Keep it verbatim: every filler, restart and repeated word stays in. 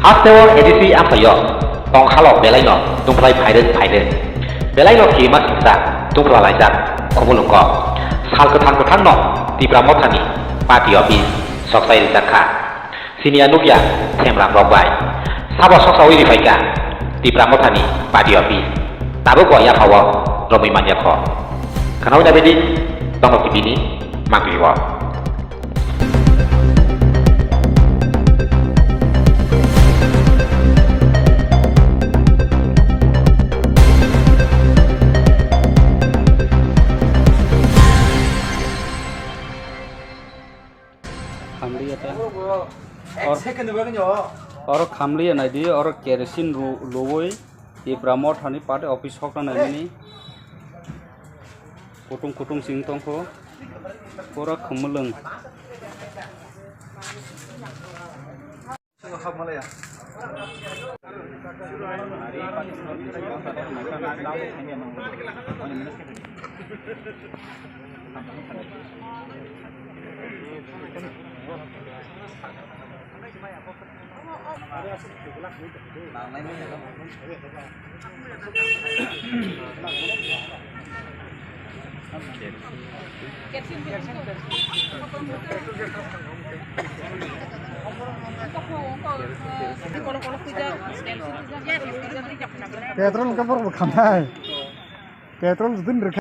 Hasteo A D C amchaio tongkhalo belaino tungphlai phairwk phairwk. Belaino kirima singsa tungphla laijak khumulwng kok. Sal kwthang kwthangno Tipra Mothani party office soksai rijak kha. Siniya nukya themram rok bai. Sabo soksaui riphaikha Tipra Mothani party office. Tabukbo yaphao romwi manya kho. Khwnaui naibedi Dongmok T V ni mangpili o. Khamliya ta. Or-, oro khamliya naidi, oro kerosene ru-, luwi Tipra Mothani party office hokna naimani. Kutung kutung sing tongkho. Pura khumulwng. Petrol ka borok bo khamnai. Petrol jotoni rwkha.